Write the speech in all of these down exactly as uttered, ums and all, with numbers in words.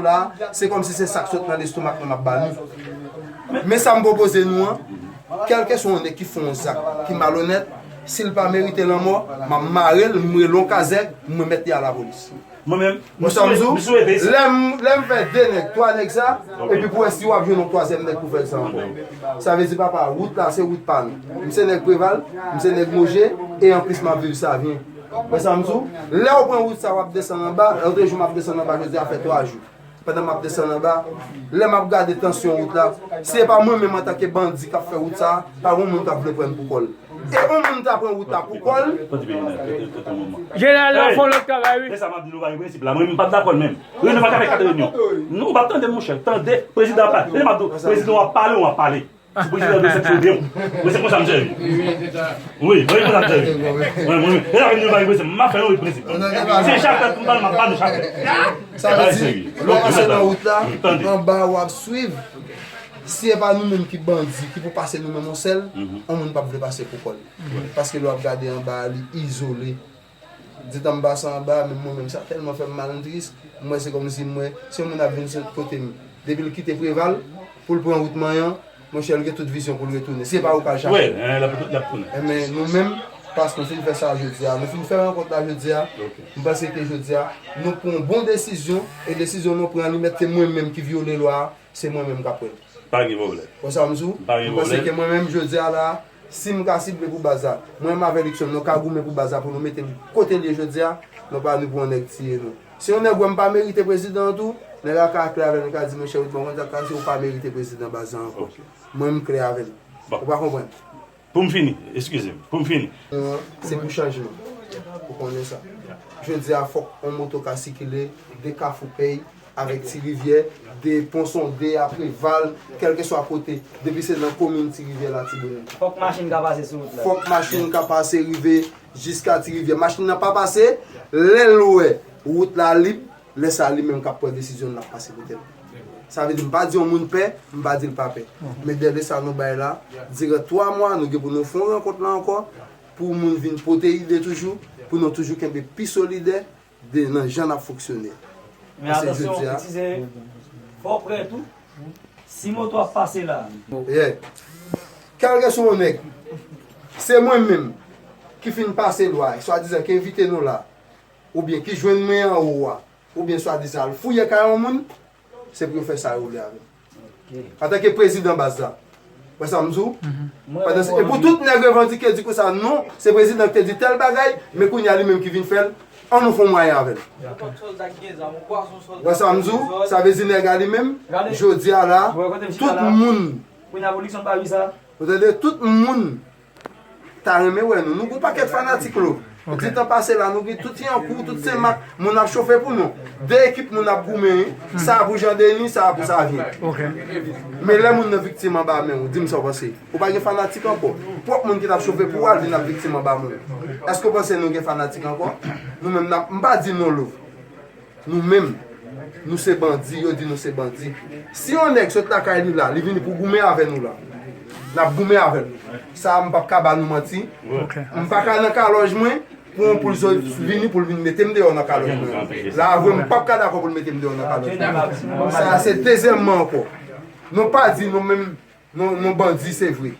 la, se kòmsi se sa k sot nan lestomak nou n ap ba nou. Men sa m pwopoze nou an, kèlkeswa yon nèg ki fè yon zak ki malonèt, si l pa merite lanmò, m ap mare l, m rele yon kazèk, m remèt li a lapolis. Mwen menm, mwen Ou sa m di w? Lè m, lè m fè de nèg, twa nèg sa, epi pou wè si w ap jwenn yon twazyèm nèg pou fè l sa ankò. Sa vle di, papa, wout la, se wout pa nou. M se nèg Preval, m se nèg Moje, e anplis m ap viv Savyen. Wè sa m di w? Lè w pran wout sa, w ap desann anba, lòt jou m ap desann anba, jodi a fè twa jou. Pandan m ap desann anba, lè m ap gade tansyon wout la, si se pa mwen menm antanke bandi k ap fè wout sa, pa gen moun k ap vle pran m pou kò l. E yon moun ta pran wout la pou kò l. Jeneral la fè yon lòt travay, wi. Se sa m ap di nou pa gen prensip la. Mwen menm m p ap dakò l menm. Reyinyon pa ka fè kat reyinyon. Nou pa tande, monchè. Tande, prezidan ap pale. Lè m ap di w, prezidan w ap pale, w ap pale. Si prezidan dwe sèk sou de w. Mwen se konsa m sèvi. Wi, mwen se konsa m sèvi. Mwen, mwen, mwen. E la, nou pa gen prensip. M ap fè yon prensip. Se chak fèt m pale, m ap pale chak fèt. Sa vle di, lè w pase nan wout la, anba w ap swiv. Si e pa nou menm ki bandi, ki pou pase nou menm yon sèl, yon moun p ap vle pase pou kò l. Paske lè w ap gade anba a, li izole. Di tan m pase anba, menm mwen menm, sa tèlman fè m mal, m tris. M wè se kòmsi m wè, se yon moun ap vin sot kote m. Depi l kite Preval, pou l pran wout Manyan, monchè, l gen tout vizyon pou l retounen. Si e pa ou k al chache l. Wi, l ap, l ap tounen. Enben, nou menm, paske nou fin fè sa jodi a, nou fin fè rankont la jodi a, m panse ke jodi a, nou pran yon bon desizyon, e desizyon nou pran an, li mèt se mwen menm ki vyole lwa a, se mwen menm k ap pran l. Pa gen pwoblèm. Wè sa m di w? Pa gen pwoblèm. M panse ke mwen menm, jodi a la, si m ka sible pou baz la, mwen menm avè Luckson, nou ka goumen pou baz la pou nou mete l kote l ye jodi a, non pa nou pou yon nèg tiye nou. Si yon nèg wè m pa merite prezidan an tou, nèg la ka klè avè l, li ka di, monchè, Wilbon, konn sa k pase, ou pa merite prezidan baz la ankò. Mwen, m klè avè l. Ou pa konprann? Pou m fini, eskize m, pou m fini. Non, se pou chanjman. Ou konnen sa. Jodi a, fòk yon moto ka sikile de Kafou Pèy avèk Ti Rivyè, de Pon Sonde a Preval, kèlkeswa kote, depi se nan komin Ti Rivyè, Latibonit. Fòk machin ka pase sou wout la. Fòk machin ka pase rive jiska Ti Rivyè. Machin nan pa pase, lè l wè wout la lib, lè sa a, li menm k ap pran desizyon l, l ap pase kote l. Sa vle di, m pa di yon moun pè, m pa di l pa pè. Men dèyè de sa nou bay la, diran twa mwa, nou gen pou nou fè yon rankont la ankò, pou moun vin pote ide toujou, pou nou toujou kenbe pi solidè de nan jan n ap fonksyone. Men atansyon, Ti Sere, fò w prè tou. Si moto ap pase la. Yeah. Kèlkeswa yon nèg, se mwen menm ki fin pase lwa, swadizan ki envite nou la, oubyen ki jwenn mwen anwo a, oubyen swadizan al fouye kay yon moun, se pou yo fè sa yo vle avè m. Antanke prezidan baz la. Wè sa m di w? Pandan se, e pou tout nèg revandike di konsa, non, se prezidan ki te di tèl bagay, men kounye a li menm ki vin fè l, ann nou fè yon mwayen avè l. Wè sa m di w? Sa vle di nèg a li menm, jodi a la, tout moun, ou tande, tout moun ta renmen wè nou. Nou gon pakèt fanatik lo. Di tan pase la, nou gen tout Yankou, tout Senmak, moun ap chofe pou nou. De ekip moun ap goumen, sa a pou Jan Deni, sa a pou Savyen. Men lè moun nan viktim anba men w, di m sa w panse. Ou pa gen fanatik ankò. Pwòp moun ki t ap chofe pou w al vin ap viktim anba men w. Èske w panse nou gen fanatik ankò? Nou menm n ap, m pa di non lo. Nou menm, nou se bandi, yo di nou se bandi. Si yon nèg sot lakay li la, li vini pou goumen avè nou la, n ap goumen avè l. Sa a, m p ap ka ba nou manti. M pa ka nan kalòj mwen pou yon poul sot vini pou l vin mete m deyò nan kalòj mwen. La, avwe, m p ap ka dakò pou l mete m deyò nan kalòj mwen. Sa a, se dezyèmman ankò. Nou pa di nou menm, Nou, nou bandi, se vre.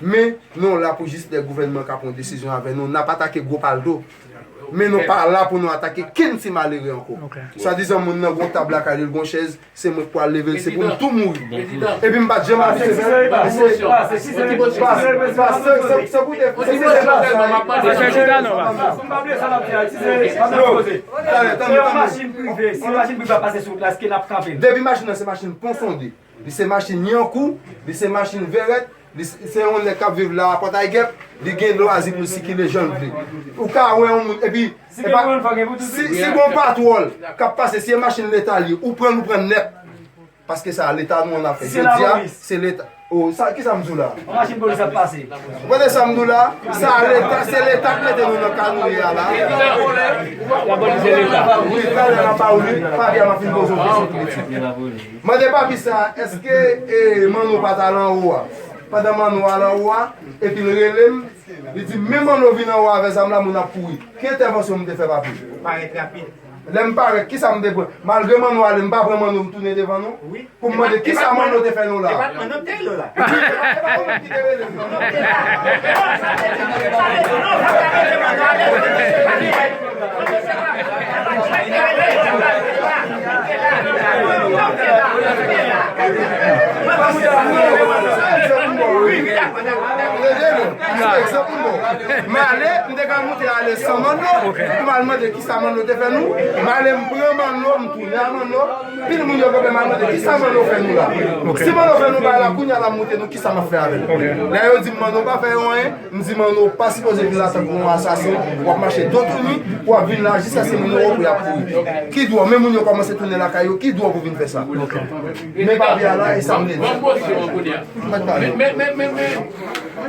Men, nou la pou jis lè gouvènman ka pran desizyon avè nou. N ap atake gwo palto. Men nou pa la pou nou atake kenn ti malere ankò. Swadizan moun nan gon tab lakay li, l gon chèz, se mwen k pral leve l, se pou m tou mouri. Epi m pa t janm abite. Depi machin nan se machin Pon Sonde. Li se machin Yankou, li se machin Vèrèt, li se, se yon nèg k ap viv la, Pòtaygèp, li gen lwazi pou l sikile jan l vle. Ou ka wè yon moun, epi, se pa, si, si gon patwòl k ap pase, si e machin Leta li ye, ou pran l, ou pran l nèt. Paske sa, Leta nou an ap fè. Jodi a, se Leta. O, sa, kisa m di w la? Yon machin polis ap pase. Ou konnen sa m di w la? Sa Leta, se Leta k mete nou nan ka nou ye a la. Wi, talè m ap ba ou li, papi a m ap fin poze yon kesyon politik. Mande papi sa, èske, e, Manno pa t al anwo a? Pandan Manno al anwo a, epi l rele m, li di, men Manno vin anwo avè zam la, moun ap kouri. Ki entèvansyon m te fè, papi? Parèt rapid. Lè m parèt, kisa m te pran? Malgre Manno ale, m pa pran Manno, m tounen devan nou. Wi. Pou m mande kisa Manno te fè nou la. E pa t Manno ki te rele w la. Wi, e pa t Manno ki te rele m, non. M ale, m te ka moute ale san Manno. Pou m al mande kisa Manno te fè nou. M ale, m pran Manno, m tounen a Manno. Pil moun yo kanpe, m al mande kisa Manno fè nou la. Si Manno fè nou bagay la, kounye a la m moute nou kisa m ap fè avè l. Lè yo di m Manno pa fè yo anyen, m di Manno pa sipoze vin la tankou yon asasen, w ap mache do touni, w ap vin la jiskaske moun yo wè w pou y ap kouri. Ki dwa w, men moun yo kòmanse tounen lakay yo, ki dwa w pou vin fè sa? Men papye a la, e sa m te di. Mèt pale.